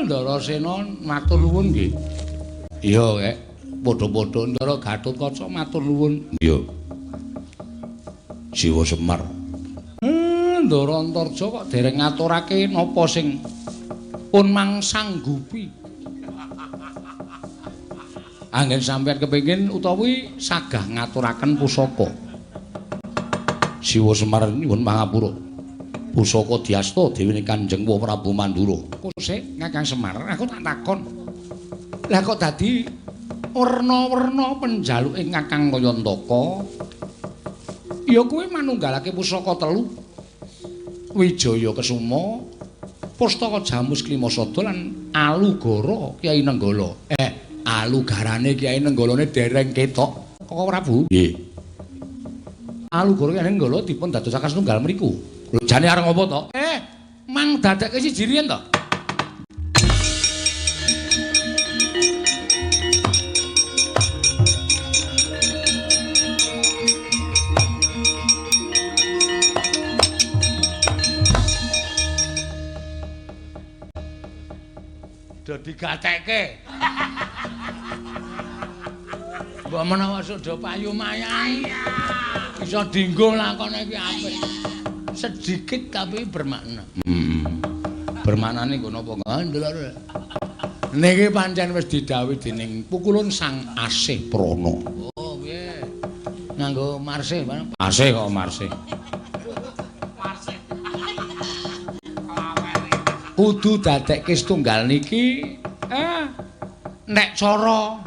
Ndarasena matur nuwun nggih. Iya, Kek. Padha-padha Ndara Gatotkaca matur nuwun. Iya. Siwa Semar. Ndara Antarja kok dereng ngaturake napa sing pun mangsanggupi. Anggen sampeyan kepengin utawi sagah ngaturaken pusaka. Siwa Semar nyuwun pangapura. Pusaka diasta dewane Kanjeng Prabu Mandura. Kok sik Kakang Semar, aku tak takon. Lah kok dadi werna-werna penjaluke Kakang Kayantaka? Ya kuwi manunggalake pusaka telu. Wijaya Kesuma, Pustaka Jamus Klimasada lan Alugara Kyai Nenggala. Alugarane Kyai Nenggalane dereng ketok. Kok Prabu? Nggih. Alugara Kyai Nenggala dipun dadosaken setunggal mriku. Lho jane arep ngopo to? Mang dadekke siji riyen to. Do digatekke. Mbok menawa do payu mayang. Iso dinggo lakone iki apik. Sedikit tapi bermakna. Bermaknane nggo napa? Ndelok. Niki pancen wis didhawuhi dening pukulun Sang Asih Prana. Oh, piye? Nganggo marsih, Pak. Asih kok marsih. Marsih. Kudu dadekke setunggal niki nek cara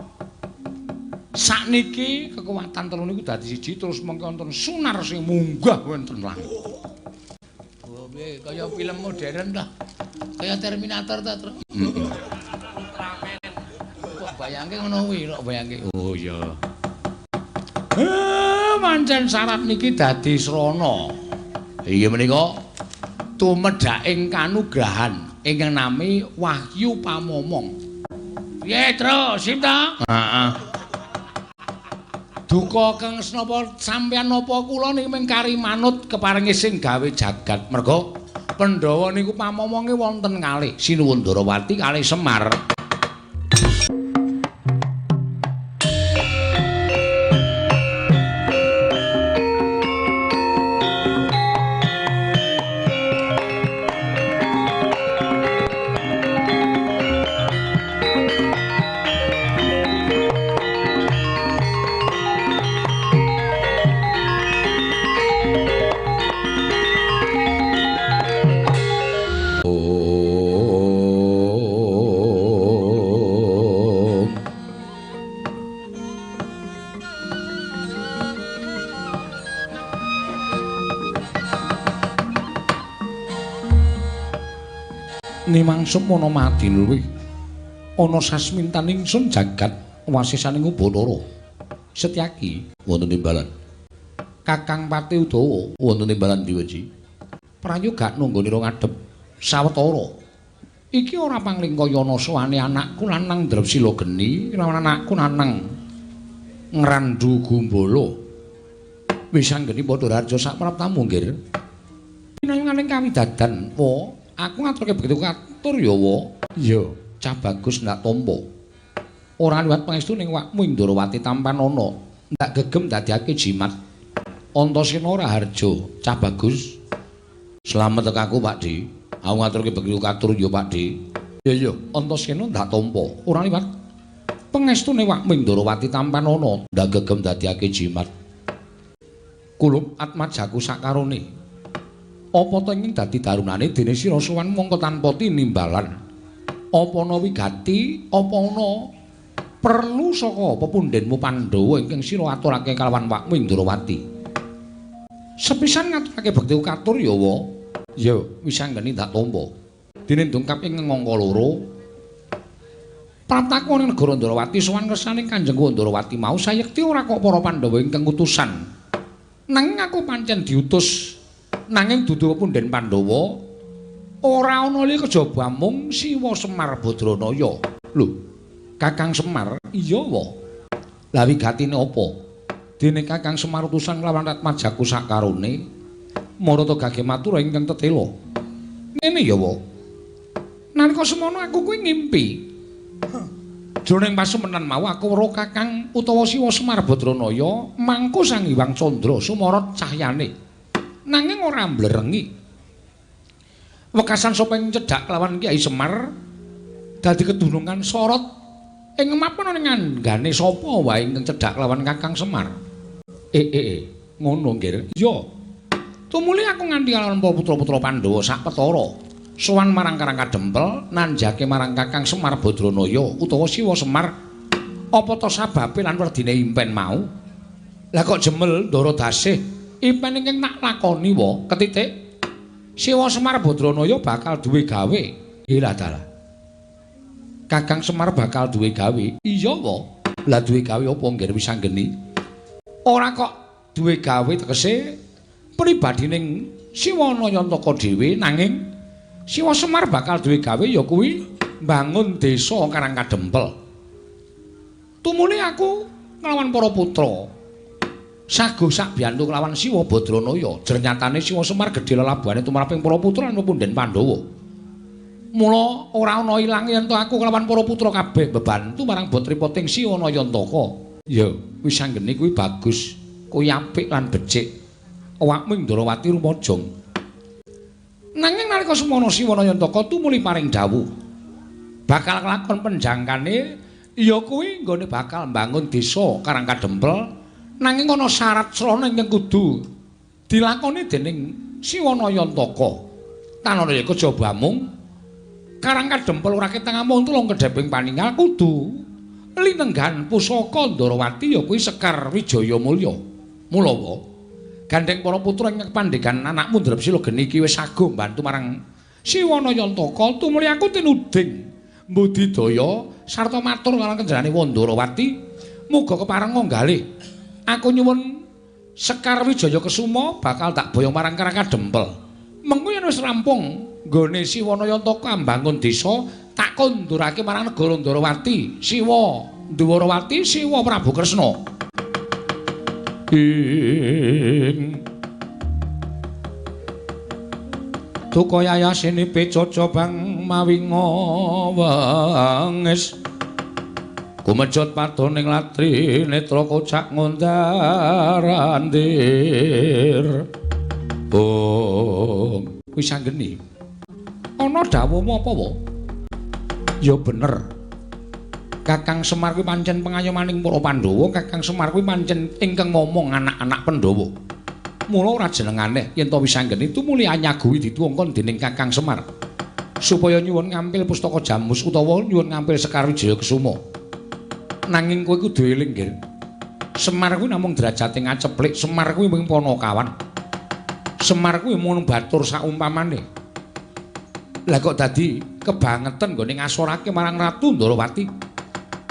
sakniki kekuatan telu niku dadi siji terus mengke wonten sunar sing munggah wonten langit. Oh piye kaya film modern ta? Kaya Terminator ta, Tru? Kok bayangke ngono kuwi, kok bayangke. Oh iya. Pancen syarat niki dadi srana. Iya menika tumedhaking kanugrahan ingkang nami Wahyu Pamomong. Piye, Tru? Sip ta? Heeh. Duka kang senapa sampeyan napa kula niki mung kari manut keparengi sing gawe jagat. Merga Pandhawa niku pamomonge wonten kalih Sinuwun Ndarawati kalih Semar. Nimang sumana madinluwih ana sasmintan ingsun jagat wasisaning Ubathara. Setyaki wonten timbalan. Kakang Pati Udawa wonten timbalan diweji. Prayoga nunggonira ngadhep sawetara. Iki ora panglingkayana sowane anakku lanang Drepsila geni, lawan anakku lanang Ngrandu Gumbala. Wis anggeni padha raja sak praptamu nggir. Pinayunganing kawidadan wa aku ngaturke begitu katur ya wa. Iya, cah bagus ndak tampa. Ora liwat pangestu ning wakmu ing Ndarawati tampanana, ndak gegem dadiake jimat. Antasena Raharja, cah bagus. Slamet tekaku, Pak Di. Aku ngaturke begitu katur ya, Pak Di. Iya iya, Antasena ndak tampa. Ora liwat pangestu ning wakmu ing Ndarawati tampanana, ndak gegem dadiake jimat. Kulup atmajaku sakarone. Apa ta ing dadi darunane dene sira sowan mongko tanpa tinimbalan. Apa ana wigati, apa ana perlu saka pepundhenmu Pandhawa ingkang sira aturake kalawan wakmu ing Ndarawati. Sepisan ngaturake bekti katur ya wa. Ya, wis anggeni ndak tampa. Dene dongkap ing angka loro. Praptaku ning negara Ndarawati sowan kersane Kanjeng Ndarawati mau sayekti ora kok para Pandhawa ingkang utusan. Nanging aku pancen diutus nanging dudu pepundhen Pandhawa ora ana liya kejaba mung Siwa Semar Badranaya. Lho, Kakang Semar, iya wa. Lah wigatine apa? Dene Kakang Semar utusan lawan Ratmajaku sakarone marata gage matur ingkang tetela. Ngene ya wa. Nalika semono aku kuwi ngimpi. Jroning pasumenan mau aku weruh Kakang utawa Siwa Semar Badranaya mangku Sang Hyang Candra sumorot cahyane. Nanging ora mblerengi. Wekasan sapa ing cedhak kelawan Kyai Semar dadi kedunungan sorot ing mapan ana nganggane sapa wae ingkang cedhak kelawan Kakang Semar. Ngono nggih. Iya. Tumuli aku nganti kalawan para putra-putra Pandhawa sak petara. Sowan marang Karang Kadempel nanjake marang Kakang Semar Badranaya utawa Siwa Semar apa to sababe lan werdine impen mau. Lah kok jemel Ndara Dasih impen ingkang tak lakoni wa ketitik Siwa Semar Badranaya bakal duwe gawe. Ilah dalah. Kakang Semar bakal duwe gawe. Iya wa. Lah duwe gawe apa nggih wis anggeni? Ora kok duwe gawe tegese pribadining Siwa Nayantaka dhewe nanging Siwa Semar bakal duwe gawe ya kuwi mbangun desa Karang Kadempel. Tumuli aku nglawan para putra. Sago sak biyantu kelawan Siwa Badranaya. Jernyatane Siwa Semar gedhe lelabuhane tumraping para putra lan pepunden Pandhawa. Mula ora ana ilange yen to aku kelawan para putra kabeh bebantu marang botripoting Siwa Nayantaka. Ya, wis anggene kuwi bagus, kuwi apik lan becik. Awakmu ing Ndrawati rumajang. Nanging nalika semono Siwa Nayantaka tumuli paring dawuh bakal kelakon penjangkane ya kuwi nggone bakal mbangun desa Karang Kadempel nanging ana syarat srana ingkang kudu dilakoni dening Siwa Nayantaka. Tanana ya kejaba mung Karang Kadempel ora ketang amung tulung kedheping paningal kudu linenggan pusaka Ndrawati ya kuwi Sekar Wijaya Mulya. Mulawa gandeng para putra ing pandhegan anakmu Drepsila geni iki wis sago mbantu marang Siwa Nayantaka tumuli aku tinuding mbudidaya sarta matur marang kenjarane Wandarawati muga kepareng nggalih aku nyuwun Sekar Wijaya Kesuma bakal tak boyong marang Karang Kadempel. Mengko yen wis rampung nggone Siwa Nayantaka mbangun desa tak kondurake marang negara Ndrawati Siwa Ndwarawati Siwa Prabu Kresna. Ing duka yayasene pecoco bang mawi ngawengis kumejot padoning latri netra kocak ngundar-andir. Oh, wis anggeni ana dawuhmu apa wa? Ya bener. Kakang Semar kuwi pancen pengayomaning para Pandhawa, Kakang Semar kuwi pancen ingkang momong anak-anak Pandhawa. Mula ora jenengane yen to wis anggeni tumuli anyaguhi dituwongkon dening Kakang Semar supaya nyuwun ngampil pustaka Jamus utawa nyuwun ngampil Sekar Wijaya Kesuma. Nanging kowe kudu eling, Nggih. Semar kuwi namung derajate ngaceplik, Semar kuwi mung panakawan. Semar kuwi mung batur saumpamane. Lah kok dadi kebangetan nggone ngasorake marang Ratu Ndrawati?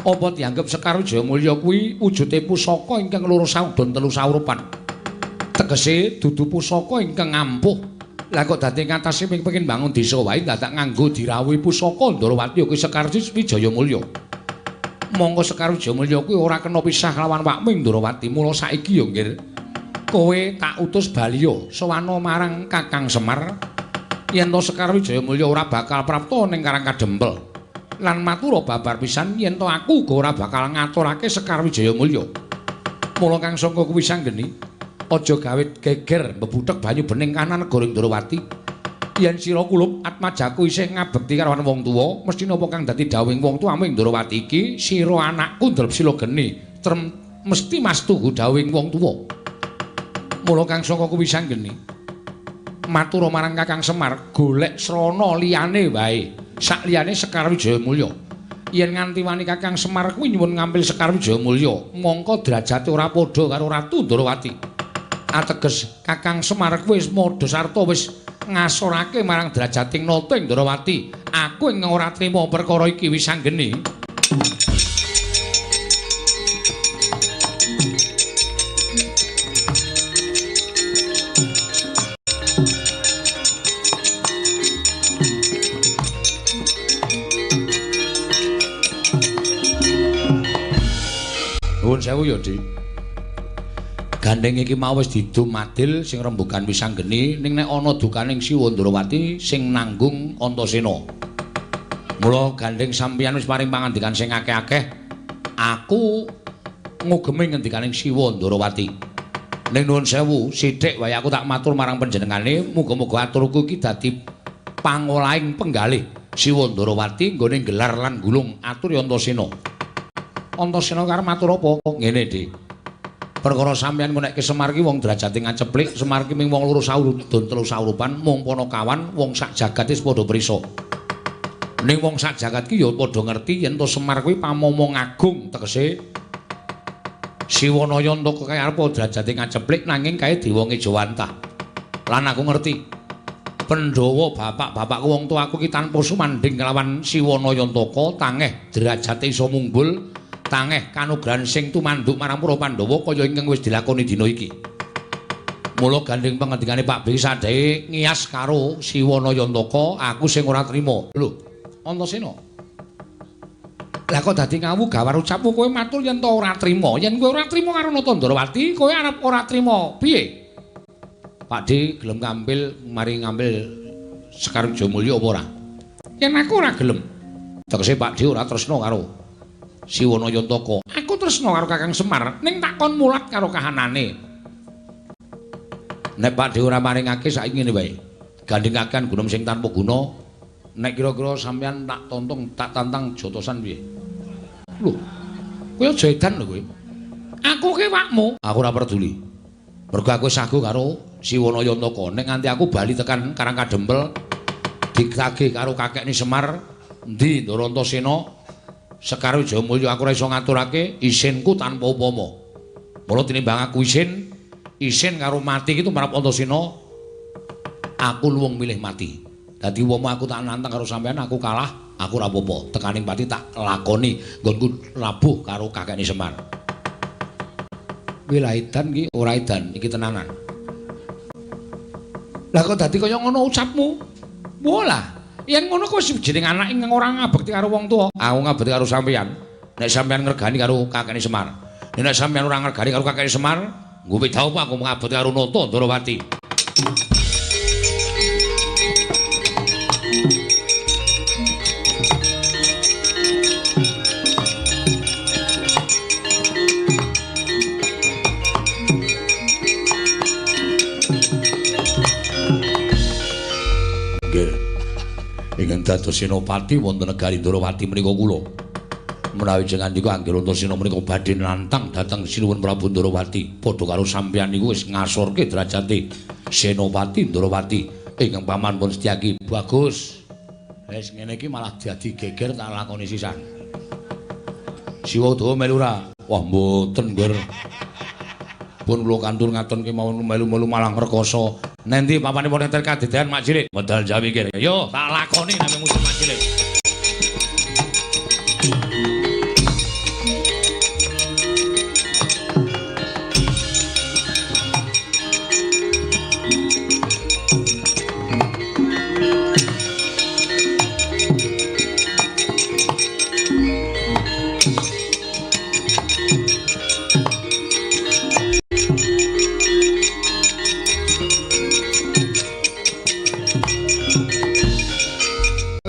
Apa dianggep Sekar Wijaya Mulya kuwi wujude pusaka ingkang loro saudon telu saurupan? Tegese dudu pusaka ingkang ampuh. Lah kok dadi ngatasi pengin bangun desa wae dadak nganggo dirawuhi pusaka Ndrawati kuwi Sekar Wijaya Mulya. Monggo Sekar Wijaya Mulya kuwi ora kena pisah lawan wakmu ing Ndrawati. Mula saiki ya nggih, kowe tak utus baliya sowana marang Kakang Semar yen to Sekar Wijaya Mulya ora bakal prapta ning Karang Kadempel. Lan matura babar pisan yen to aku uga ora bakal ngaturake Sekar Wijaya Mulya. Mula kang sangka kuwi sanggeni aja gawe geger mbebuthek banyu bening kanan negara Ndrawati. Yen sira kulup atmajaku isih ngabekti karo wong tuwa, mesti napa kang dadi dawuhing wong tuwa ing Ndrawati iki sira anakku Drepsila geni trem mesti mastuhu dawuhing wong tuwa. Mula kang sangka kuwi sanggeni matura marang Kakang Semar golek srana liyane wae. Sak liyane Sekar Wijaya Mulya. Yen nganti wani Kakang Semar kuwi nyuwun ngampil Sekar Wijaya Mulya, mongko derajate ora padha karo Ratu Ndrawati. Ateges Kakang Semar kuwi wis madha sarta wis ngasorake marang derajating nata ing Ndrawati. Aku ing ora trima perkara iki wis anggeni. Nuwun sewu ya, Dik. Gandeng iki mau wis didum adil sing rembugan wis anggeni ning nek ana dukaning Siwa Ndrawati sing nanggung Antasena. Mula gandeng sampeyan wis paring pangandikan sing akeh-akeh, aku ngugemi ngendikaning Siwa Ndarawati. Ning nuwun sewu, sithik wae aku tak matur marang panjenengane, muga-muga aturku iki dadi pangolahing penggalih Siwa Ndarawati nggone gelar lan gulung atur Antasena. Antasena karep matur apa? Ngene, Dik. Perkara sampeyan ngunekke Semar ki wong derajate ngaceplik, Semar ki ming wong loro saurudun telu saurupan, mung panakawan wong sak jagat wis padha prisa. Ning wong sak jagat ki ya padha ngerti yen to Semar kuwi pamomong agung, tegese Siwanaya Antaka kae arep derajate ngaceplik nanging kae dewa ngejawantah. Lan aku ngerti Pandhawa bapak-bapakku wong tuaku ki tanpa sumandhing kelawan Siwanaya Antaka tangeh derajate iso munggul, tangeh kanugrahan sing tumanduk marang para Pandhawa kaya ingkang wis dilakoni dina iki. Mula gandeng pangendikane Pak B sadhe ngiyas karo Siwanaya Antaka, aku sing ora trima. Lho, Antasena. Lah kok dadi ngawu gawar ucapmu kowe matur yen to ora trima. Yen kowe ora trima karo Nata Ndarawati, kowe arep ora trima piye? Pak D gelem ngambil mari ngambil Sekar Wijayamulya apa ora? Yen aku ora gelem. Tegese Pak D ora tresna karo Siwanaya Antaka. Aku tresna karo Kakang Semar, ning tak kon mulat karo kahanane. Nek Pak D ora maringake saiki ngene wae. Gandhengaken gunung sing tanpa guna. Nek kira-kira sampeyan tak tontong, tak tantang jotosan piye? Lho, kowe aja edan lho kowe. Aku ki wakmu. Aku ora peduli. Mergo aku sagu karo Siwanaya Antaka. Nek nganti aku bali tekan Karang Kadempel ditagih karo kakekne Semar, endi Ndara Antasena, Sekar Wijayamulya aku ora iso ngaturake isinku tanpa upama. Mula tinimbang aku isin, isin karo mati iki tumrap Antasena, aku luwung milih mati. Dadi umpama aku tak nantang karo sampeyan aku kalah, aku ora apa-apa. Tekaning pati tak lakoni nggonku labuh karo kakekne Semar. Kuwi lah edan iki ora edan, iki tenanan. Lah kok dadi kaya ngono ucapmu? Walah, yen ngono kok wis jeneng anak ingkang ora ngabekti karo wong tuwa. Aku ngabekti karo sampeyan. Nek sampeyan ngregani karo kakekne Semar. Nek sampeyan ora ngregani karo kakekne Semar, nggo beda apa aku ngabekti karo Nata Ndarawati. Ingkang dados senopati wonten negari Ndarawati menika kula. Menawi jenengan niku anggere Antasena menika badhe nantang dhateng Sinuwun Prabu Ndarawati, padha karo sampeyan niku wis ngasorke derajate Senopati Ndarawati ingkang paman pun Setyaki. Bagus. Wis ngene iki malah dadi geger tak lakoni sisan. Siwa Udawa melu ora? Wah mboten, Ngger. Pun kula kantur ngaton kemawon melu-melu malah ngrekoso. Nendi papane wonten kadedean Mak Cilik? Medal Jawi kene. Yo, tak lakoni nek musuh Mak Cilik.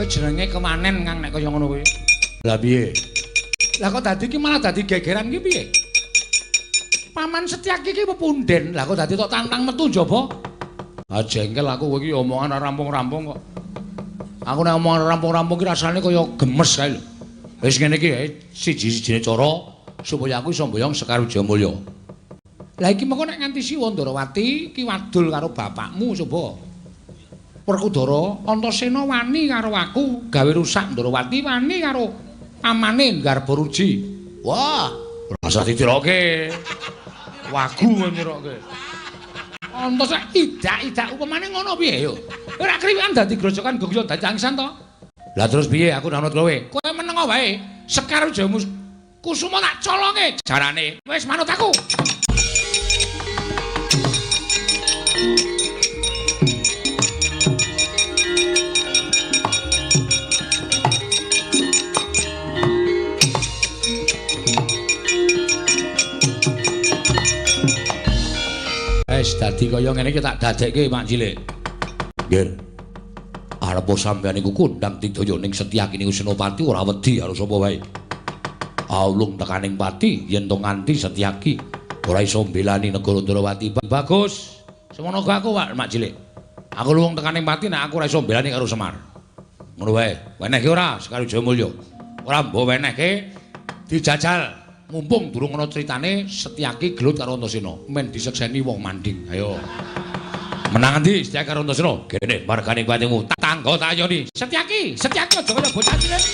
Jenenge kemanen Kang nek kaya ngono kuwi. Lah piye? Lah kok dadi iki malah dadi gegeran iki piye? Paman Setyaki iki pepunden. Lah kok dadi tok tantang metu njaba? Ah jengkel aku kowe iki omongan ora rampung-rampung kok. Aku nek omongan rampung-rampung iki rasane kaya gemes kae lho. Wis ngene iki siji-sijine cara supaya aku iso mboyong Sekar Wijayamulya. Lah iki mengko nek nganti Siwa Ndarawati iki wadul karo bapakmu coba. Werkudara Antasena wani karo aku gawe rusak Ndarawati wani karo pamane Garbaruji. Wah, rasa ditiroke. Wagu kowe niroke. Antasena idak-idak upamane ngono piye yo? Ora kriwikan dadi grojokan gongyo dadi angsan to. Lah terus piye aku nanut kowe? Kowe menengo wae. Sekar Wijaya Kusuma tak colonge jarane. Wis manut aku. Wis dadi kaya ngene iki tak dadekke Mak Cilik. Nggih. Garpa sampeyan iku kondhang tidaya ning Setyaki niku Senopati ora wedi karo sapa wae. Aulung tekaning pati yen to nganti Setyaki ora iso mbelani negara Ndrawati. Bagus. Semono aku Pak Mak Cilik. Aku luwung tekaning pati nek aku ora iso mbelani karo Semar. Ngono wae. Wenehke ora Sekar Wijayamulya? Ora mbok wenehke dijajal. Mumpung durung ana critane Setyaki gelut karo Antasena, men disekseni wong manding. Ayo. Menang endi Setyaki karo Antasena? Gene margane patimu tangga tayoni. Setyaki, Setyaki aja kaya bocah cilik.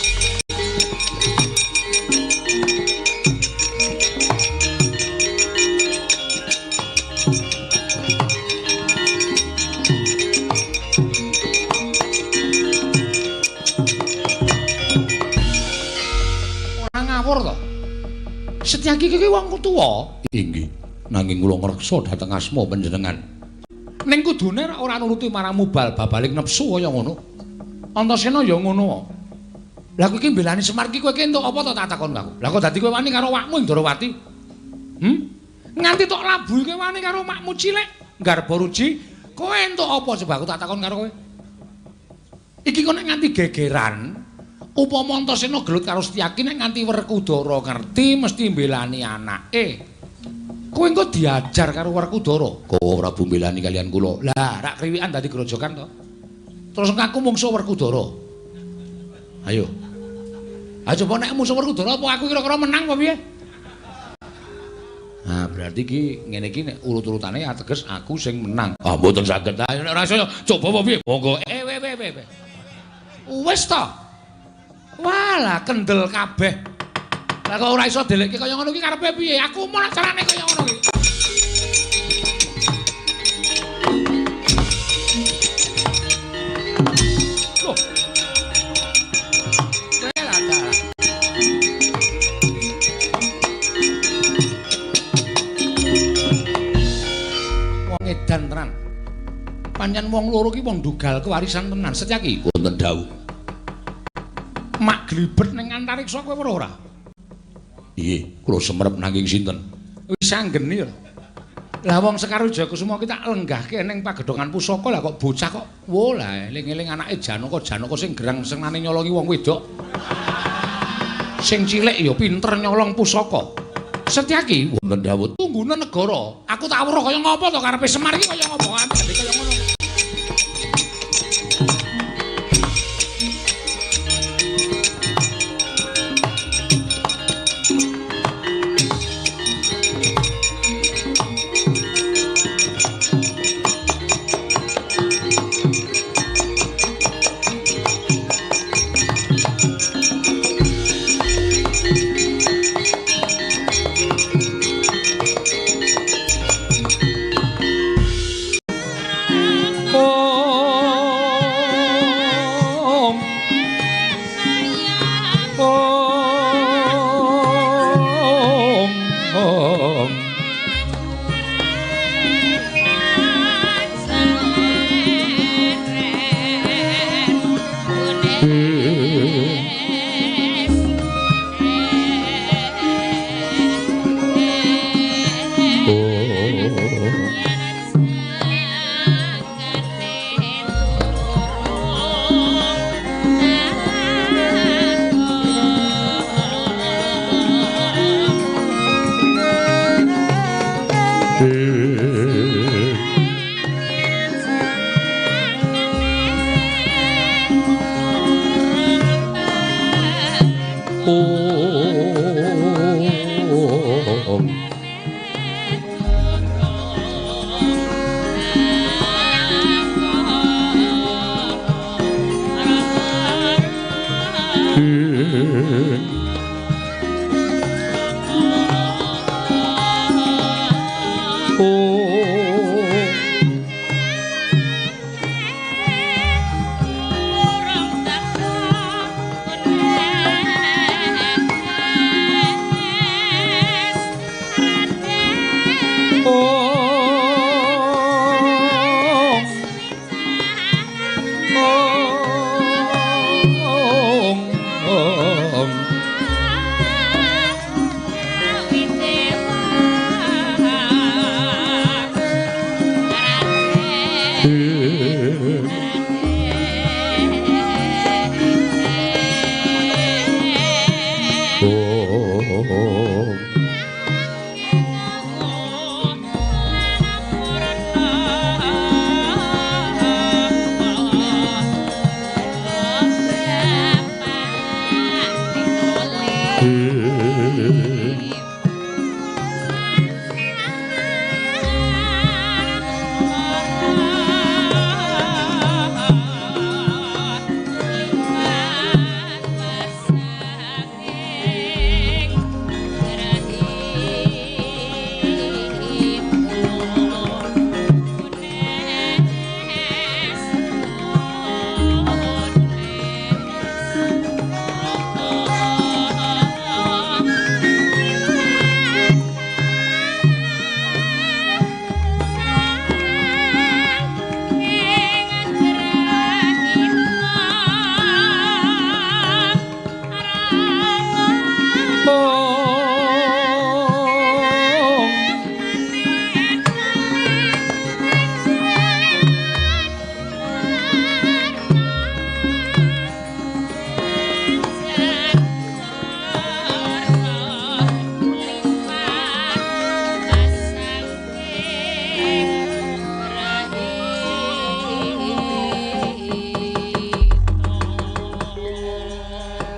Ora ngawur to. Setyaki iki wong tuwa. Inggih. Nanging kula ngreksa dhateng asma panjenengan. Ning kudune ora nuruti marang mubal babaling nepsu kaya ngono. Antasena ya ngono. Lah kowe iki mbelani Semar iki kowe iki entuk apa to tak takon aku. Lah kok dadi kowe wani karo wakmu ing Ndrawati? Nganti tok labuhi kowe wani karo makmu cilik Garba Ruji, kowe entuk apa coba aku tak takon karo kowe. Iki kok nek nganti gegeran upama Antasena gelut karo Setyaki nek nganti Werkudara ngerti mesti mbelani anake. Kowe engko diajar karo Werkudara. Kowe Prabu mbelani kalian kula. Lah, rak kriwikan dadi grojogan to. Terus ngaku mungsuh Werkudara. Ayo. Ayo coba nek mungsuh Werkudara apa aku kira-kira menang apa piye? Nah, berarti iki ngene iki nek urut-urutane ateges aku sing menang. Ah, mboten saged. Ayo nek ora iso coba apa piye? Monggo. We. Wis to. Walah kendel kabeh. Lah kok ora iso delekke kaya ngono iki karepe piye? Aku mau carane kaya ngono iki. Loh. Welah dalah. Wong edan tenan. Pancen wong loro iki wong ndugal kewarisan tenan. Setyaki wonten dawuh. Mak glibet ning antariksa kowe weruh ora? Nggih, kula semerep nanging sinten? Wis anggeni lho. Lah wong Sekar Wijayakusuma ki tak lenggahke ning pagedhongan pusaka lah kok bocah kok wo lah eling-eling anake Janaka, Janaka sing gerang senengane nyolongi wong wedok. Sing cilik ya pinter nyolong pusaka. Setyaki wonten dawuh tunggune negara. Aku tak weruh kaya ngopo to karepe Semar iki kaya ngopo dadi kaya ngono. Om.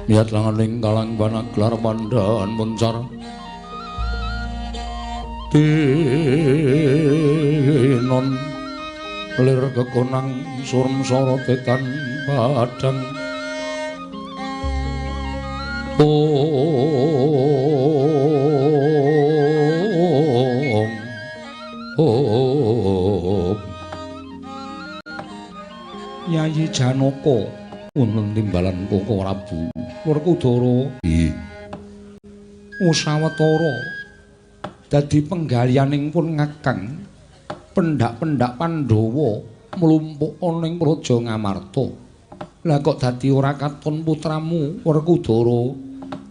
Niat langaning kalang panaglar pandhan muncar tinon lir kekonang surem sorotetan padang om om Yayi Janaka wonten timbalan Koko Prabu Werkudara. Usawatara dadi penggalianing pun ngakang pendak-pendak Pandhawa mlumpuk ana ing Praja Ngamarta. Lah kok dadi ora katon putramu Werkudara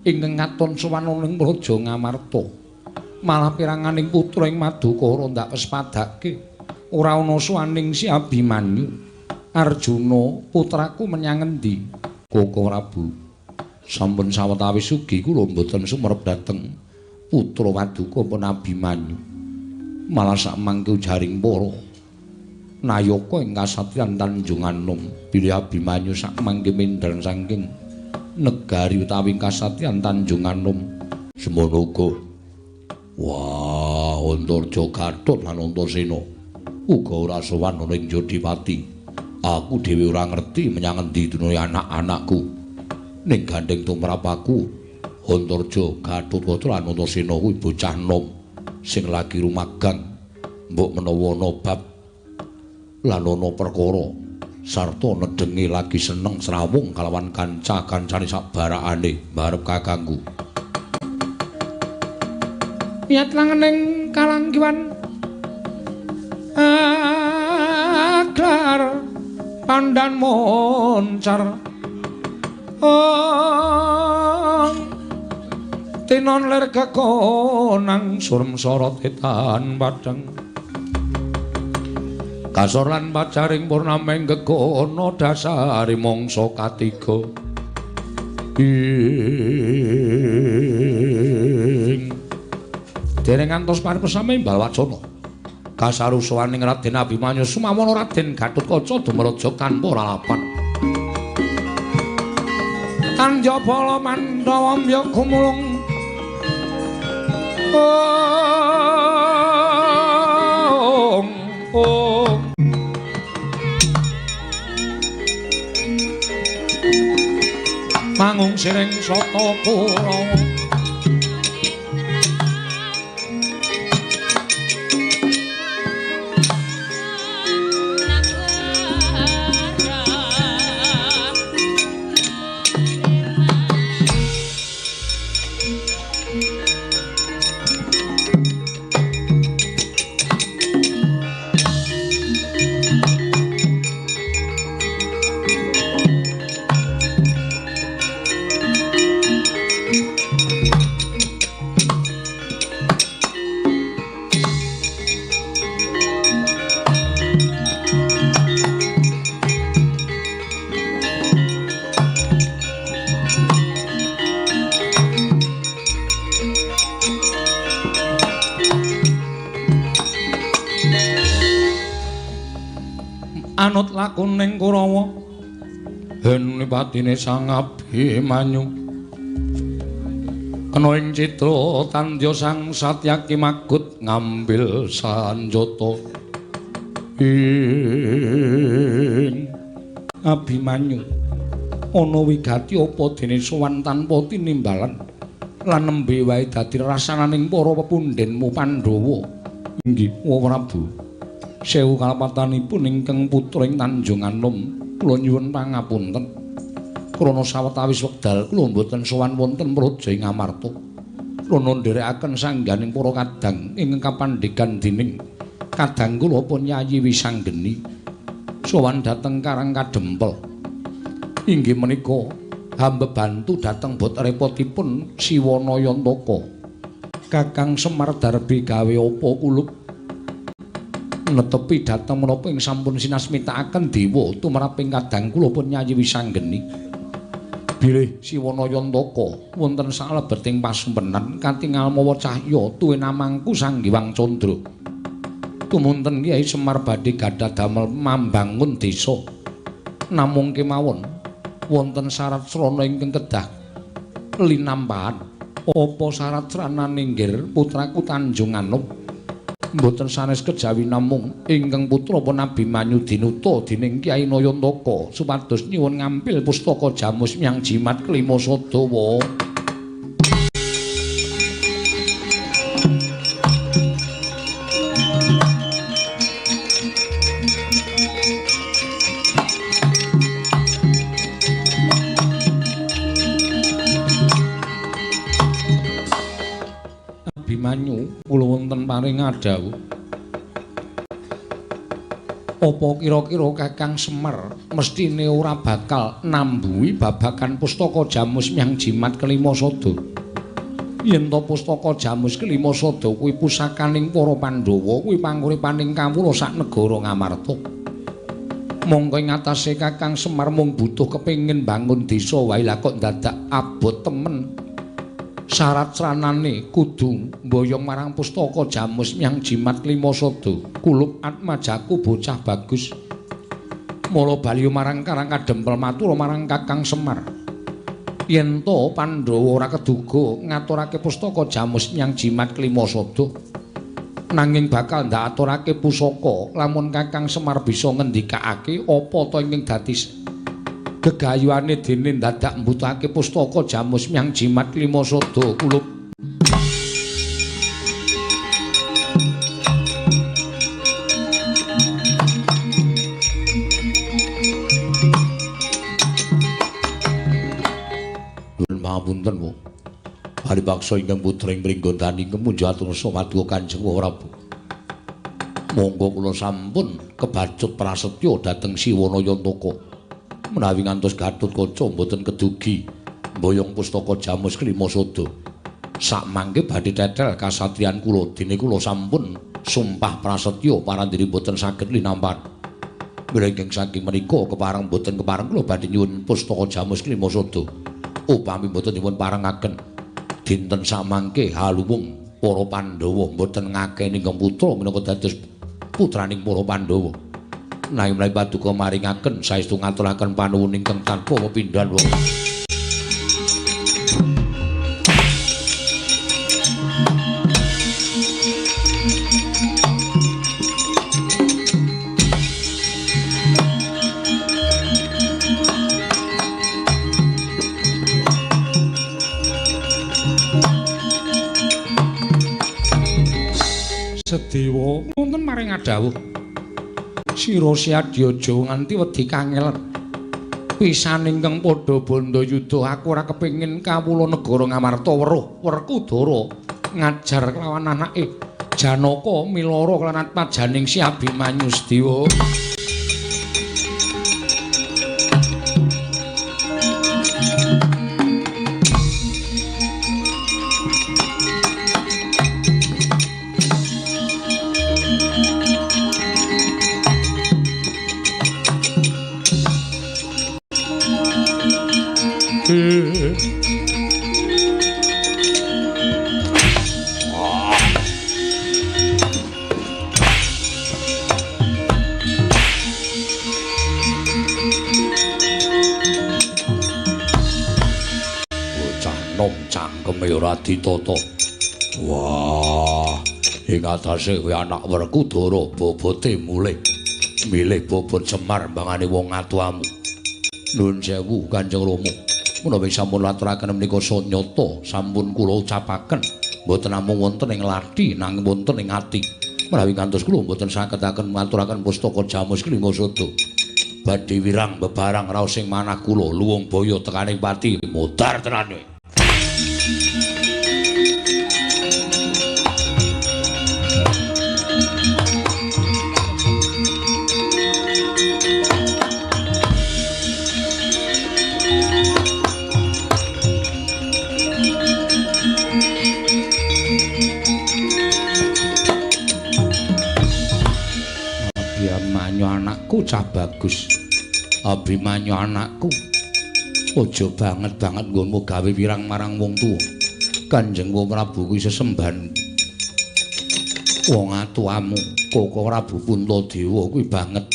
ingkang katon sowan ana ing Praja Ngamarta. Malah piranganing putra ing Madukara ndak wis padake ora ana sowaning si Abimanyu. Arjuna putraku menyang endi? Koko Prabu, sampun sawetawis ugi kula mboten sumerep dhateng putra Waduka pun Abimanyu. Malah sakmangke ujaring para nayaka ing kasatriyan Tanjung Anom bilih Abimanyu sakmangke mindhan saking negari utawi kasatriyan Tanjung Anom. Semono uga. Wah, Antarja Gatot lan Antasena uga ora sowan ana ing Jodipati. Aku dhewe ora ngerti menyang endi dunune anak-anakku. Ning gandeng tumrap aku, Antarja Gatot lan Antasena kuwi bocah nom sing lagi rumagang, mbok menawa ana bab lan ana perkara sarta nedenge lagi seneng srawung kalawan kanca-kancane sak barakane mbarep kakangku. Niat langening kalanggiwan aglar pandan moncar ong tinon lir kekonang surem sorot etan padang kasor lan pacaring purnameng gegono dasari mangsa katiga ing dereng ngantos paripesame imbal wacana kasarusaning Raden Abimanyu sumawana Raden Gatotkaca dumraja tanpa lalapan. Tanjabala Mandhawa mbya gumulung ong ong mangung siring sata Kurawa. Anut lakuning Kurawa hen patine Sang Abimanyu Kena ing citra tandya Sang Satyaki magut ngambil sanjata ing Abimanyu. Ana wigati apa dene sowan tanpa tinimbalan lan nembe wae dadi rasananing para pepundhenmu Pandhawa. Inggih, Prabu. Sewu kalepatanipun ingkang putra ing Tanjung Anom, kula nyuwun pangapunten. Krana sawetawis wekdal kula mboten sowan wonten praja ing Amarta. Krana nderekaken sangganing para kadang ingkang kapandhegan dening kadang kula pun Yayi Wisanggeni sowan dhateng Karang Kadempel. Inggih menika hamba bantu dhateng bot repotipun Siwana Yantaka. Kakang Semar Darbi gawe apa kulup netepi dhateng menapa ing sampun sinasmitakaken dewa tumraping kadang kula pun Yayi Wisanggeni. Bilih Siwana Yantaka wonten salebeting pasumpenan katingal mawa cahya tuwin amangku Sang Hyang Candra. Tumunten Kyai Semar badhe gadah damel mambangun desa. Namung kemawon wonten syarat srana ingkang kedah linampahan. Apa syarat sranane nggir putraku Tanjung Anom? Mboten sanes kejawi namung ingkang putra pun Abimanyu dinuta dening Kyai Nayantaka supados nyuwun ngampil pustaka Jamus Myang Jimat Kelima Sadawa. Abimanyu kula wonten paring adhawuh. Apa kira-kira Kakang Semar mestine ora bakal nambuhi babagan pustaka Jamus Myang Jimat Kelima Sada? Yen to pustaka Jamus Kelima Sada kuwi pusakaning para Pandhawa, kuwi panguripaning kawula sak negara Ngamarta. Mongko ing atase Kakang Semar mung butuh kepengin bangun desa wae, lah kok dadak abot temen. Syarat sranane kudu mboyong marang pustaka Jamus Myang Jimat Kelima Sada. Kulup atmajaku bocah bagus. Mula bali marang Karang Kadempel matur marang Kakang Semar. Yen to Pandhawa ora keduga ngaturake pustaka Jamus Myang Jimat Kelima Sada, nanging bakal ndaturake pusaka lamun Kakang Semar bisa ngendikake apa to ingkang dadi gegayuhane dene dadak mbutuhake pustaka Jamus Myang Jimat Kelima Sada. Kulup nuwun pangapunten, Bu. Paribaksa ingkang putra ing Pringgondani kemunjo atur samadya Kanjeng Prabu. Monggo kula sampun kebacut prasetya dhateng Siwana Yantaka. Menawi ngantos Gatotkaca mboten kedugi mboyong pustaka Jamus Kelima Sada. Sakmangke badhe tetel kasatriyan kula dene kula sampun sumpah prasetya parandiri mboten saged linampan. Mila saking menika kepareng mboten kepareng kula badhe nyuwun pustaka Jamus Kelima Sada. Upami mboten dipun parengaken dinten samangke haluwung para Pandhawa mboten ngakeni ingkang putra minangka dados putraning para Pandhawa. Nanging menawi paduka maringaken saestu ngaturaken panuwun ingkang tanpa pepindhan wong. Sedewa wonten maring adhawuh. Sira Siadya aja nganti wedi kangelen. Pisan ingkang padha bandha yuda aku ora kepengin kawula negara Ngamarta weruh Werkudara ngajar kelawan anake Janaka milara kelawan atmajaning Si Abimanyu Sedewa. Enom cangkeme ora ditata. Wah, ing atase kowe anak Werkudara bobote mulih. Milih bobot Semar mbangane wong atuamu. Nuwun sewu Kanjeng Rama. Menawi sampun laturaken menika sanyata sampun kula ucapaken mboten namung wonten ing lathi nanging wonten ing ati. Menawi ngantos kula mboten saged-aken ngaturaken pustaka Jamus Klima Sada. Badhe wirang bebarang raos ing manah kula luwung baya tekaning pati modar tenan kowe. Abimanyu anakku cah bagus. Abimanyu anakku, aja banget-banget nggonmu gawe wirang marang wong tuwa. Kanjeng Prabu kuwi sesembahan wong atuamu, Koko Prabu Puntadewa kuwi banget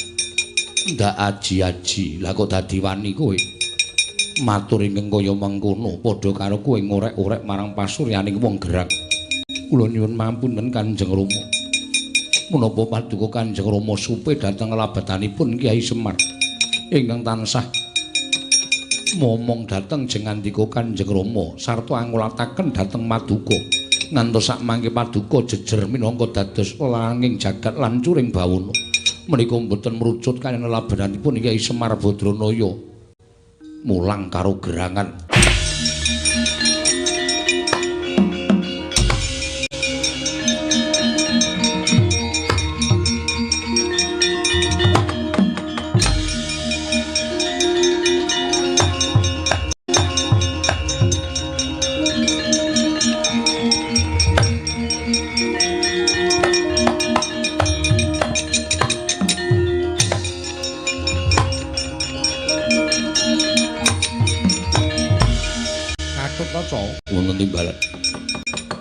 ndak aji-aji. Lah kok dadi wani kowe matur ingkang kaya mengkono, padha karo kowe ngorek-orek marang pasuryaning wong gerak. Kula nyuwun mampunten Kanjeng Rama. Menapa paduka Kanjeng Rama supe dhateng labetanipun Kyai Semar ingkang tansah momong dhateng jengandika Kanjeng Rama sarta angulataken dhateng maduka ngantos sakmangke paduka jejer minangka dados langing jagat lan curing bawana. Menika mboten mrucut kaliyan labetanipun Kyai Semar Badranaya mulang karo gerangan. Wonten timbalan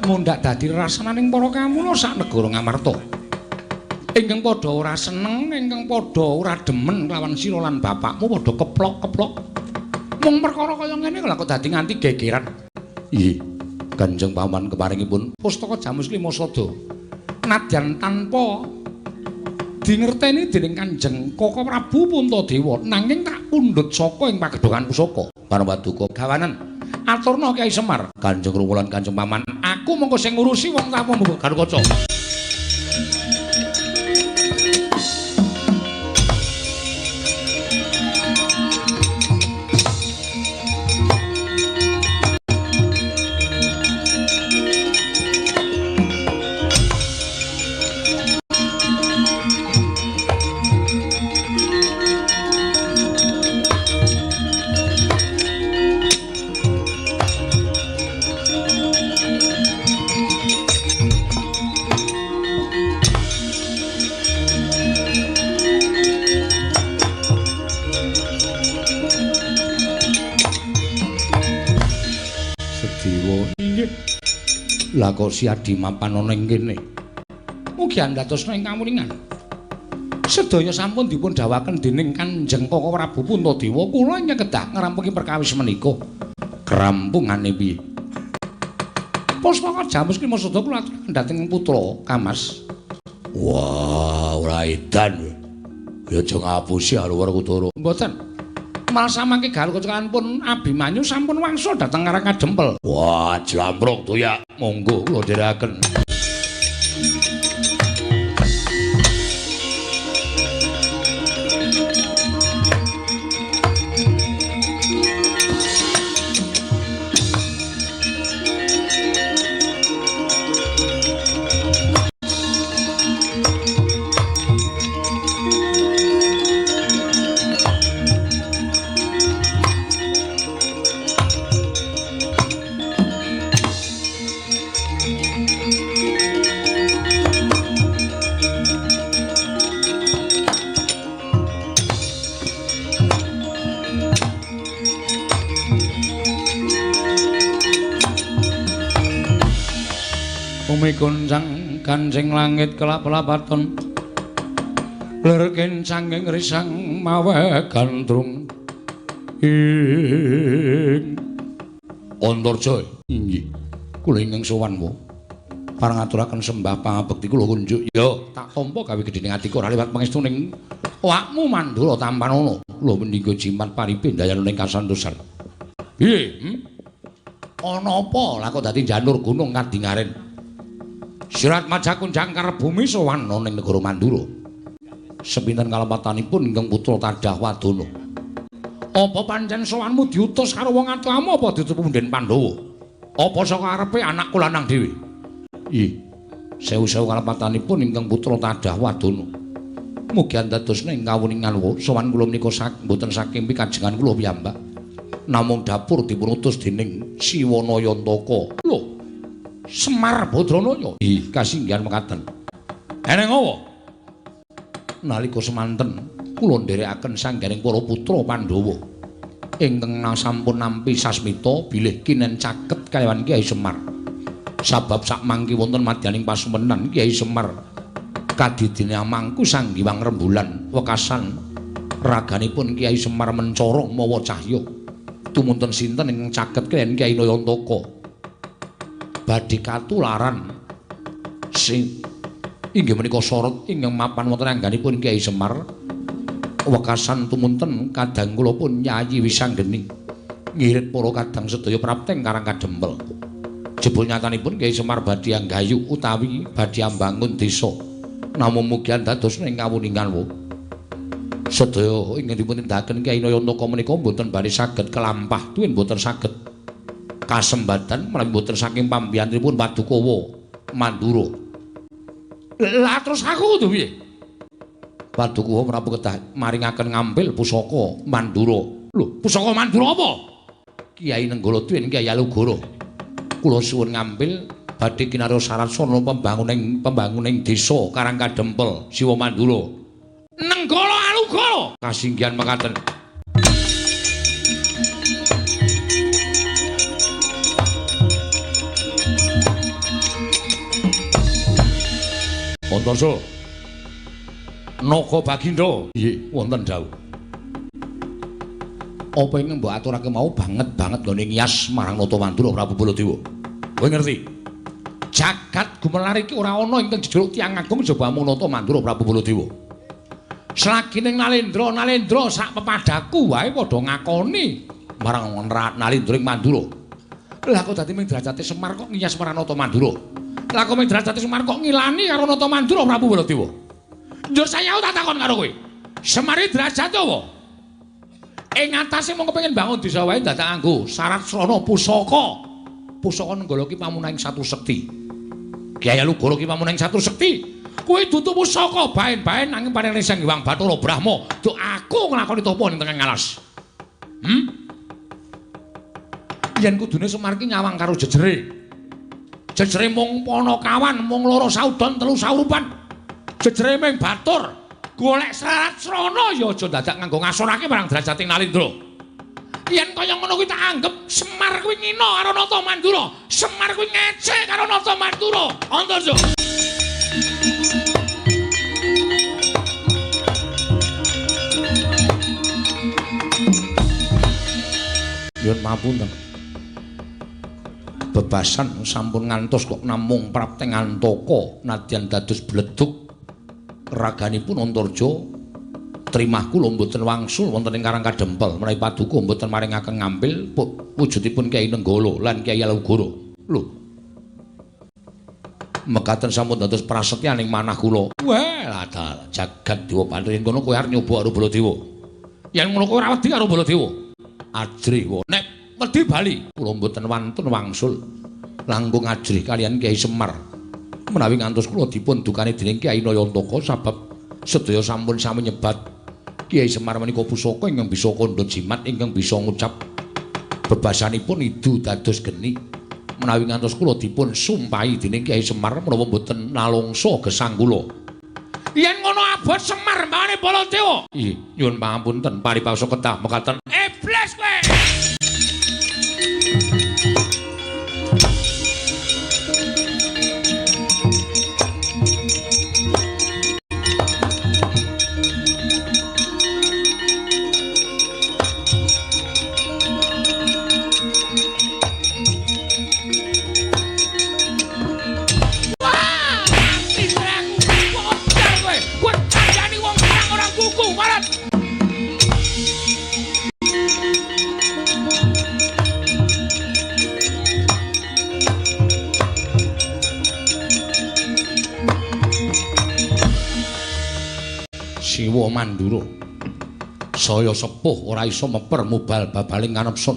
mundhak dadi rasananing para kamula sak negara Ngamarta ingkang padha ora seneng, ingkang padha ora demen kelawan sira lan bapakmu padha keplok-keplok mung perkara kaya ngene lha kok dadi nganti gegeran. Nggih, Kanjeng Paman keparingipun pustaka Jamus Lima Sada nadyan tanpa dingerteni dening Kanjeng Koko Prabu Puntadewa nanging tak pundhut saka ing pagedhongan pusaka. Parapaduka gawanen aturna Kyai Semar, Kanjeng Rama lan Kanjeng Paman, aku mongko sing ngurusi wong tamu Garukaca. Lah kok si Adi mapan ana ing kene? Mugi andhatosna ing kamuningan. Sedaya sampun dipun dhawaken dening Kanjeng Koko Prabu Puntadewa, kula ingkang kedah ngrampungi perkawis menika. Krampungane piye? Pustaka Jamus Klima Sada kula aturaken dhateng putra Kamas. Wah, ora edan. Ya aja ngapusi karo Werkudara. Mboten. Malah samangke Garukaca pun Abimanyu sampun wangsul dhateng Karang Kadempel. Wah, jlambruk to ya. Monggo kula dherekaken. Bumi goncang kancing langit kelap-lapaton lir kencanging risang mawe gandrung ing Antarja inggih. Kula ingkang sowan wa. Parang ngaturaken sembah pangabekti kula kunjuk. Ya, tak tampa gawe gedhening atiku ora liwat pangestuning awakmu Mandura tampanana. Kula mendinggo jimat paripe ndayana ing kasantosan. Piye? Ana apa lah kok dadi janur gunung kadingaren? Sirat Majakun jangkar bumi sowan ana ning negara Mandura. Sepinten kalepatanipun ingkang putra Tadah Wadana. Apa pancen sowanmu diutus karo wong atuamu apa diutus punden Pandhawa? Apa saka arepe anakku lanang dhewe? Ih, sewu-sewu kalepatanipun ingkang putra Tadah Wadana. Mugi andadosna ing kawuningan sowan kula menika mboten saking pikajengan kula piyambak. Namung dapur dipunutus dening Siwana Yantaka. Lho, Semar Badranaya. Ih, kasinggihan mekaten. Eneng apa? Nalika semanten kula nderekaken sanggaring para putra Pandhawa ingkang sampun nampi sasmita bilih kinen caket kalawan Kyai Semar. Sabab sakmangke wonten madyaning pasumenan Kyai Semar kadidine amangku Sang Hyang Rembulan wekasan raganipun Kyai Semar mencorong mawa cahya. Tumunten sinten ingkang caket kaliyan Kyai Nayantaka badhe katularan sing inggih menika sorot ingkang mapan wonten angganipun Kyai Semar wekasan tumunten kadang kula pun Yayi Wisanggeni ngirit para kadang sedaya prapteng Karang Kadempel. Jebul nyatanipun Kyai Semar badhe anggayu utawi badhe ambangun desa namung mugi dados ing kawuningan wa sedaya ingkang dipun tindakaken Kyai Nayantaka menika mboten bali saged kelampah tuwin mboten saged kasembatan menawi mboten saking pambiyantunipun Padukawa Mandura. Lah terus aku kudu piye? Padukawa Prabu kedah maringaken ngampil pusaka Mandura. Lho, pusaka Mandura apa? Kyai Nenggala tuwin Kyai Alugoro. Kula suwun ngampil badhe kinarya syarat sarana pembanguning desa Karang Kadempel, Siwa Mandura. Nenggala Alugoro kasinggihan mekaten. Antarja Naga Bagindo. Nggih, wonten dawuh. Apa ingkang mbok aturake mau banget-banget nggone ngiyas marang Nata Mandura Prabu Baladewa. Kowe ngerti? Jagat gumelar iki ora ana ingkang jejuluk tiyang agung jaba amung Nata Mandura Prabu Baladewa. Selagi ning Nalendra, Nalendra sak pepadaku wae padha ngakoni marang Nalendra ing Mandura. Lah kok dadi ming derajate Semar kok ngiyas marang Nata Mandura? Lah kok ming derajate Semar kok ngilani karo Nata Mandura Prabu Baladewa? Njur saya tak takon karo kowe. Semar iki derajate apa? Ing atase mung kepengin bangun desa wae dadak nganggo syarat srana pusaka. Pusaka Nenggala ki pamunahing satu sekti. Kyai Alugoro ki pamunahing satu sekti. Kuwi dudu pusaka baen-baen nanging paring Sang Hyang Bathara Brahma. Duk aku nglakoni tapa ning tengah alas. Yen kudune Semar ki nyawang karo jejere. Jejere mung Panakawan, mung loro saudon, telu saurupan. Jejere ming batur. Golek syarat srana ya aja dadak nganggo ngasorake marang derajate Nalendra. Yen kaya ngono kuwi tak anggep Semar kuwi ngina karo Nata Mandura. Semar kuwi ngece karo Nata Mandura. Antarja. Nyuwun pamunten. Bebasan sampun ngantos kok namung prapteng antaka nadyan dados bledug raganipun Antarja trimah kula mboten wangsul wonten ing Karang Kadempel menawi paduka mboten maringaken ngampil wujudipun Kyai Nenggala lan Kyai Alugoro. Lho. Mekaten sampun dados prasetyaning manah kula. Wah, lah jagat dewa Bathara yen kono kowe arep nyoba karo Baladewa. Yen ngono kowe ora wedi karo Baladewa. Ajrih wae. Nek wedi bali kula mboten wantun wangsul langkung ajrih kaliyan Kyai Semar. Menawi ngantos kula dipun dukani dening Kyai Nayantaka sabab sedaya sampun sami nyebat Kyai Semar menika pusaka ingkang bisa kandha jimat ingkang bisa ngucap bebasanipun idu dados geni. Menawi ngantos kula dipun sumpahi dening Kyai Semar menawa mboten nalungsa gesang kula. Yen ngono abot Semar mbane Baladewa. Ih, nyuwun pangapunten paripasa ketah mekaten. Iblis kowe. Siwa Mandura. Saya sepuh ora iso meper mubal babaling kanepson.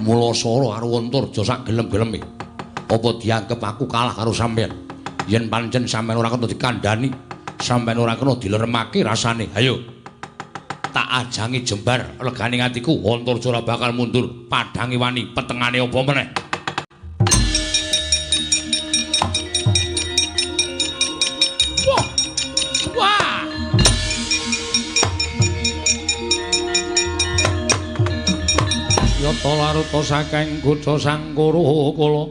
Mula sora karo Antarja sak gelem-geleme. Apa dianggep aku kalah karo sampeyan? Yen pancen sampeyan ora kena dikandhani, sampeyan ora kena dileremake rasane. Ayo. Tak ajangi jembar legane atiku, Antarja ora bakal mundur. Padhange wani, petengane apa meneh? Wah. Wah. Yata laruta saking kutha Sangkara kala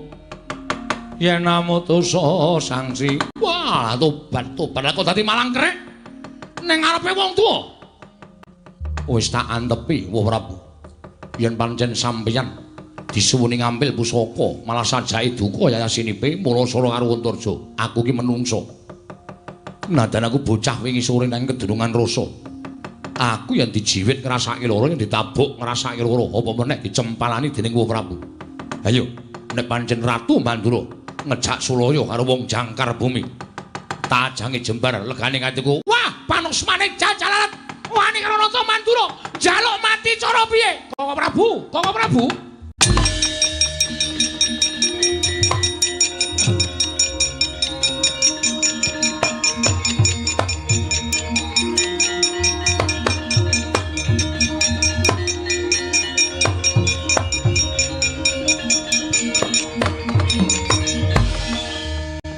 yen amutusa sangsi. Wah, tobat tobat kok dadi malang krek ning ngarepe wong tuwa. Wis tak antepi, Wah Prabu. Yen pancen sampeyan disuwuni ngambil pusaka, malah sajake duka yayasinipe mula sora karo Antarja. Aku ki menungso. Nadan aku bocah wingi sore nang Kedunungan Rasa. Aku yang dijiwit ngrasake lara, yang ditabuk ngrasake lara, apa meneh dicempalani dening Wah Prabu. Ayo, nek pancen Ratu Mandura ngejak sulaya karo wong jangkar bumi, tak ajangi jembar legane atiku. Wah, panusmane jajalalet wani karo Nata Mandura, njaluk mati cara piye? Koko Prabu, Koko Prabu.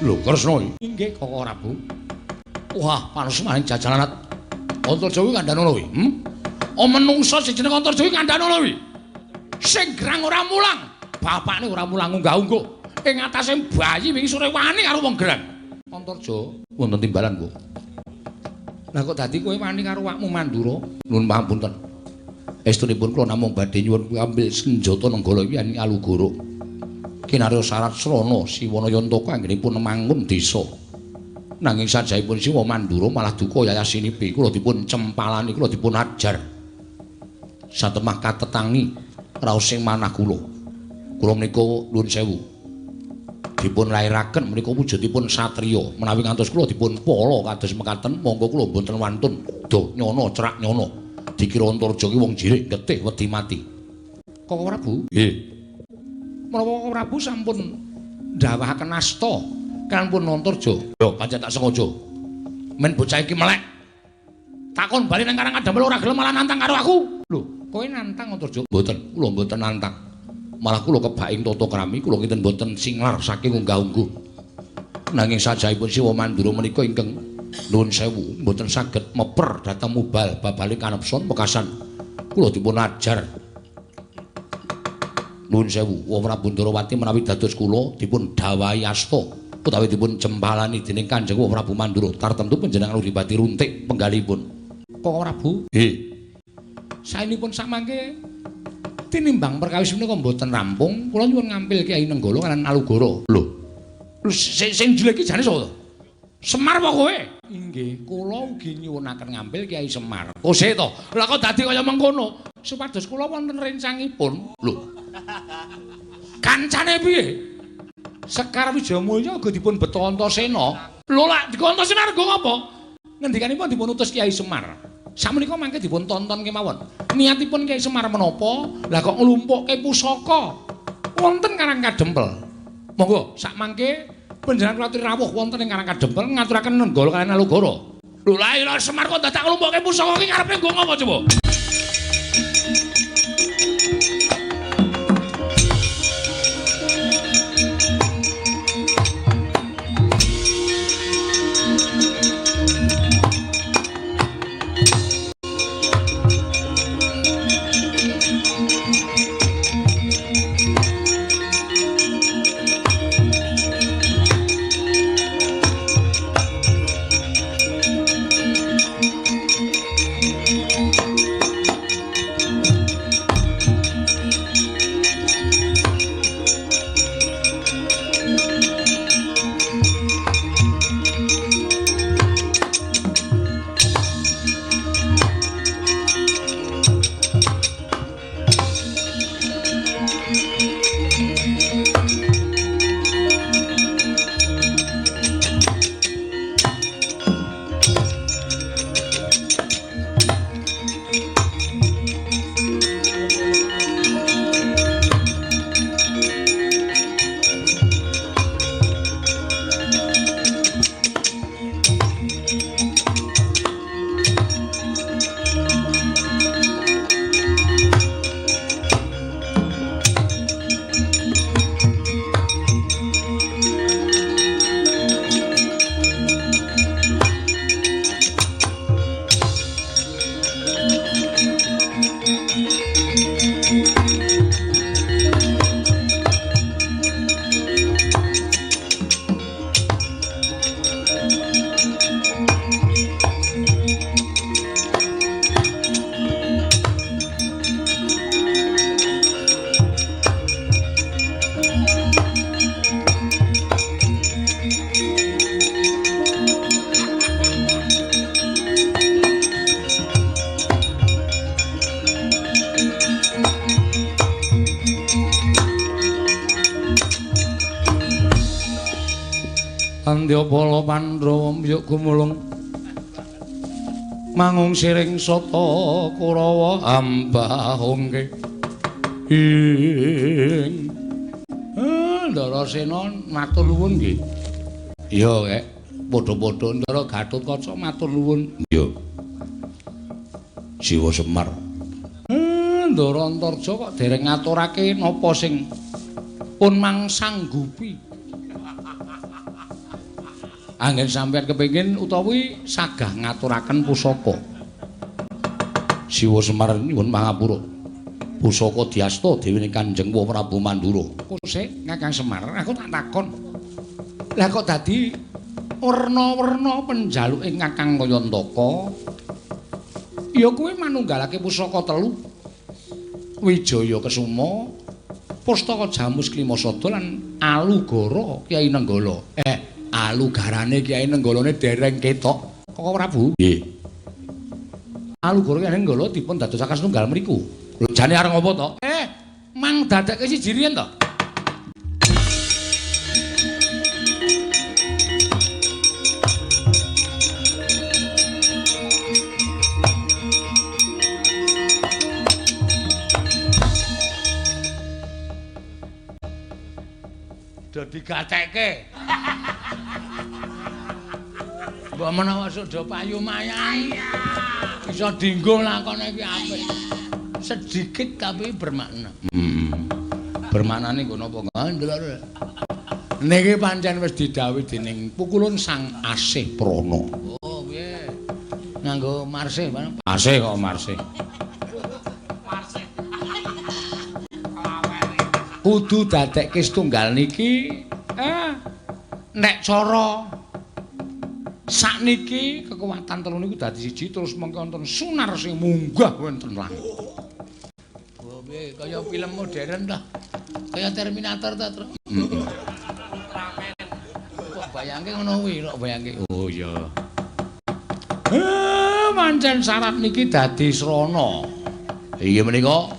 Lho, Kresna iki. Nggih, Koko Prabu. Wah, panusmane jajalanet. Antarja kuwi kandhane kuwi. Oh, menungsa sing jeneng Antarja kuwi kandhane kuwi. Sing gerang ora mulang, bapakne ora mulang unggah-ungguh. Ing atase bayi wingi sore wani karo wong gerang. Antarja wonten timbalan, Bu. Lah kok dadi kowe wani karo awakmu Mandura? Nuwun pangapunten. Estunipun kula namung badhe nyuwun ambil senjata Nenggala iki yen Alugoro. Kinarya syarat srana Siwana Yantaka anggenipun mangun desa. Nanging sajahipun Siwa Mandura malah duka yayasinipi kula dipun cempalani, kula dipun ajar. Satemah katetangi raos sing manah kula. Kula menika nuwun sewu. Dipun lairaken menika wujudipun satriya. Menawi ngantos kula dipun pala kados mekaten, monggo kula mboten wantun do nyono cerak nyono. Dikira Antarja ki wong jirik getih wedi mati. Koko Prabu? Nggih. Menawa Koko Prabu sampun ndawahaken asta kan pun Antarja. Yo pancen tak sengaja. Men bocah iki melek. Takon bali nang Karang Kadempel ora gelem malah nantang karo aku. Lho, kowe nantang Antarja? Mboten, kula mboten nantang. Malah kula kebaking tata krami, kula kinten mboten singlar saking unggah-ungguh. Nanging sajahipun Siwa Mandura menika ingkang nuwun sewu mboten saged meper dhateng mubal babale kanepson wekasan kula dipun ajar. Nuwun sewu, Wah Prabu Ndarawati menawi dados kula dipun dawahi asta utawi dipun jempalani dening Kanjeng Wah Prabu Mandura tartemtu panjenengan uripati runtik penggalipun. Koko Prabu? Nggih. Saenipun samangke tinimbang perkawis menika mboten rampung, kula nyuwun ngampil Kyai Nenggala kaliyan Alugoro. Lho. Lho sing jelek iki jane sapa to? Semar apa kowe? Inggih, kula ugi nyuwunaken ngampil Kyai Semar. Kose to? Lah kok dadi kaya mengkono? Supados kula wonten rencangipun. Lho. Kancane piye? Sekar Wijayamulya uga dipun beto Antasena. Lho lak dikon Antasena rego ngapa? Ngendikanipun dipun utus Kyai Semar. Sakmenika mangke dipun tonton kemawon. Niatipun Kyai Semar menapa? Lah kok nglumpukke pusaka wonten Karang Kadempel. Monggo sak mangke panjenengan kula aturi rawuh wonten ing Karang Kadempel ngaturaken Nenggala kaliyan Alugoro. Lho lah iya Semar kok dadak nglumpukke pusaka iki karepe nggo ngapa coba? Andyapala Pandhawa mbyuk gumulung mangung siring sata Kurawa ambahungke ing Ndarasena matur nuwun nggih. Iya, Kek. Padha-padha Ndara Gatotkaca matur nuwun. Iya. Siwa Semar. Ndara Antarja kok dereng ngaturake napa sing pun mangsanggupi. Anggen sampeyan kepengin utawi sagah ngaturaken pusaka. Siwa Semar nyuwun pangapura. Pusaka diasta dewane Kanjeng Prabu Mandura. Kosek Kakang Semar, aku tak takon. Lah kok dadi werna-werna penjaluke Kakang Kayantaka? Ya kuwi manunggalake pusaka telu. Wijaya Kesuma, Pustaka Jamus Klimasada lan Alugara Kyai Nenggala. Alugarane Kyai Nenggalane dereng ketok. Koko Prabu? Nggih. Alugara Kyai Nenggala dipun dadosaken setunggal mriku. Lho jane arep ngopo to? Mang dadekke siji riyen to. Do digatekke. Mbok menawa sok do payu mayan. Iso dinggo lakone iki apik. Sedikit tapi bermakna. Bermaknane nggo napa? Ndelok. Niki pancen wis didhawuhi dening pukulun Sang Asih Prana. Oh, piye? Nganggo marsih, Pak. Asih kok marsih. Marsih. Kudu dadekke setunggal niki nek cara sakniki kekuatan telu niku dadi siji terus mengke wonten sunar sing munggah wonten langit. Oh piye kaya film modern ta? Kaya Terminator ta, Tru? Kok bayangke ngono kuwi, kok bayangke. Oh iya. Pancen syarat niki dadi srana. Inggih menika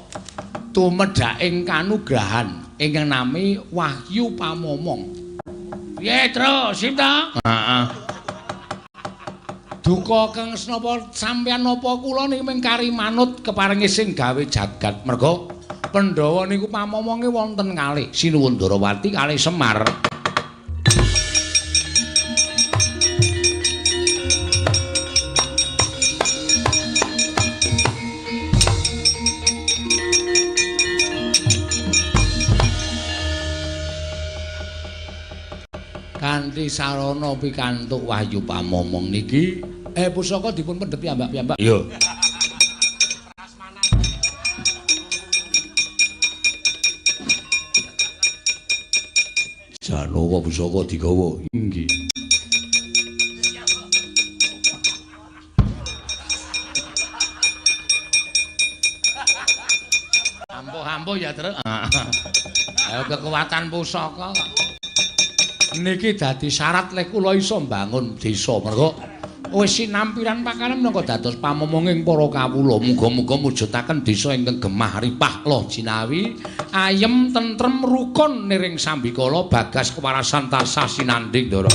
tumedhaking kanugrahan ingkang nami Wahyu Pamomong. Piye, Tru? Sip ta? Heeh. Duka kang senapa sampeyan napa kula niki mung kari manut keparinge sing gawe jagat. Merga Pandhawa niku pamomonge wonten kalih Sinuwun Ndarawati kalih Semar. Kanthi sarana pikantuk Wahyu Pamomong niki pusaka dipun pendhet piyambak-piyambak. Iya. Janowo pusaka digawa. Inggih. Ampuh-ampuh ya, Truk. Ayo kekuatan pusaka kok. Niki dadi syarat lek kula iso mbangun desa. Mergo wis sinampiran pakanan menangka dados pamomonging para kawula. Muga-muga mujudaken desa ingkang gemah ripah loh jinawi, ayem tentrem rukun niring sambikala bagas kewarasan tansah sinandhing, Ndara.